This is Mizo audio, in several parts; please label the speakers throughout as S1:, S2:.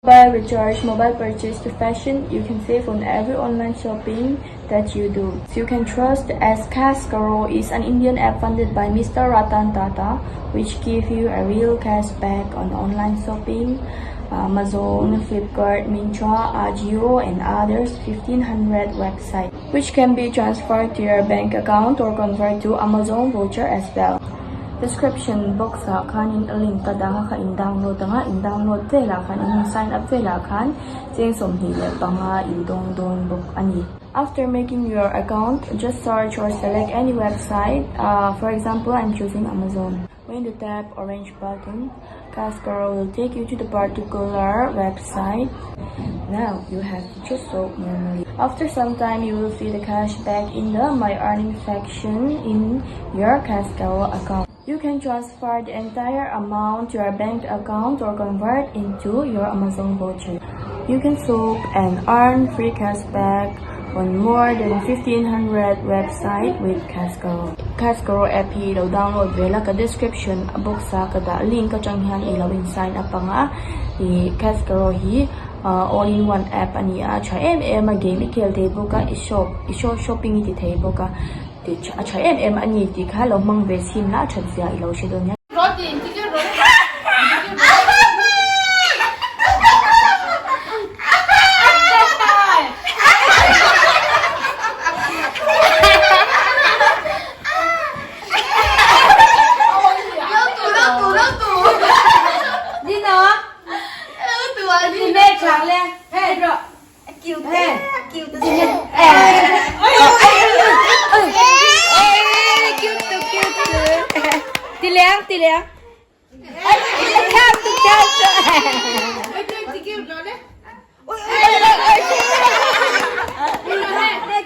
S1: Mobile recharge, mobile purchase to fashion, you can save on every online shopping that you do. So you can trust as CashKaro is an Indian app funded by Mr. Ratan Tata, which give you a real cash back on online shopping, Amazon, Flipkart, Myntra, Ajio and others 1500 website, which can be transferred to your bank account or convert to Amazon voucher as well. Description box ah khanin a link ka dah a kha in download ang a, in download velah khan in sign up velah khan cheng 25 in dawng dawn bawk a ni. After making your account, just search or select any website, ah for example I'm choosing Amazon. When you tap orange button, CashKaro will take you to the particular website. Now you have to just shop normally. After some time, you will see the cash back in the My Earning section in your CashKaro account. You can transfer the entire amount to your bank account or convert into your Amazon voucher. You can shop and earn free cash back on more than 1500 website with CashKaro. CashKaro app hi lo download ve la ka description box a ka dah link atang hian i lo in sign up anga ih CashKaro hi all in one app a ni a, a tha em em a game i khel thei bawk a i shop i shopping i ti thei bawk a tih a tha em em a ni tih kha lo hmang ve chhin la a that zia i lo hre dawn nia.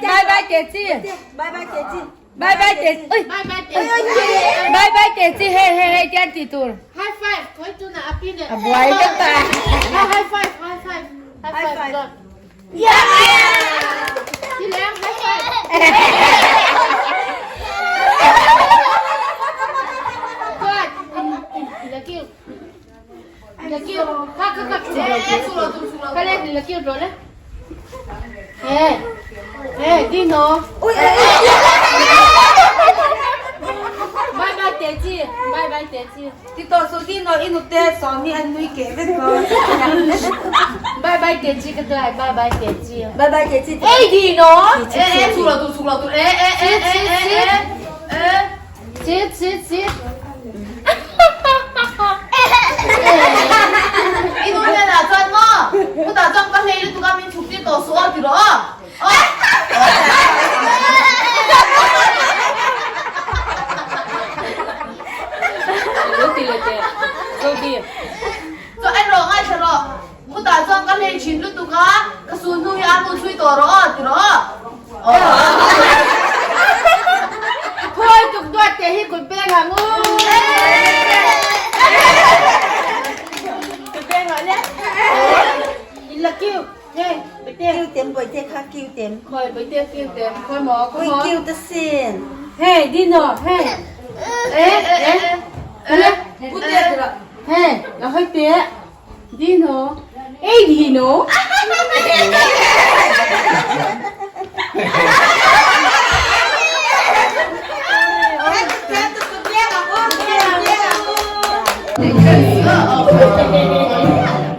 S2: Bye bye姐姐，
S3: 拜拜姐姐，
S2: 拜拜姐，哎，
S4: Bye bye
S2: bye bye姐姐，hey hey hey tian ti tur.
S4: High five. Koi tu na api ne.
S2: A buai ka ta.
S4: High five. High five. High five. God. Đi lên high five. God. Là kêu. Là kêu. Khắc khắc khắc. Cái lên là kêu rồi đấy. Ê. Ê, đi nó. Bye bye 姐姐，拜拜姐姐，
S3: 你到时候你攞一路带上面还没给那个，
S4: 拜拜姐姐个对，拜拜姐姐。
S3: 拜拜姐姐。
S2: 哎，你喏，
S5: 哎哎，出了都出了都，哎哎哎哎哎哎，
S4: 吃吃吃。
S5: 你弄在哪转么？我打转把黑的都搞面出去到说去了啊！啊！
S2: 有地了的，有地。
S5: 就按罗爱吃了，我打转个黑群都都搞，个孙女阿母吹多了啊，对了啊！哦。
S4: Thôi chụp đoạt để hi cột bên hả ngu. Cột bên hả nhé. Là kêu, hey, bị
S3: 叫
S4: tiền.
S3: 点鬼只卡叫点，
S4: Khỏi bị tiền kêu tiền, khỏi mỏ, khỏi
S3: 会
S4: mỏ.
S3: 叫得先。
S4: Hey, đi nọ, hey. Ê, ê, ê,
S5: 不对了。
S4: hey, là hơi tía. Đi nọ. Ê, đi nọ.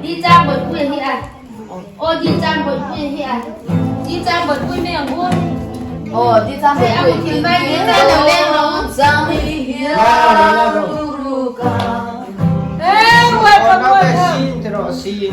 S4: Đi trang bột quên hi à. Ô, đi trang bột quên hi à. Đi trang bột quên mẹ ngu.
S5: 哦，第三回
S4: Ăn một thịt bay đi ra đầu đen rồi. Ê, quay
S6: Oh,
S4: quay quay.
S6: xin cho nó xin.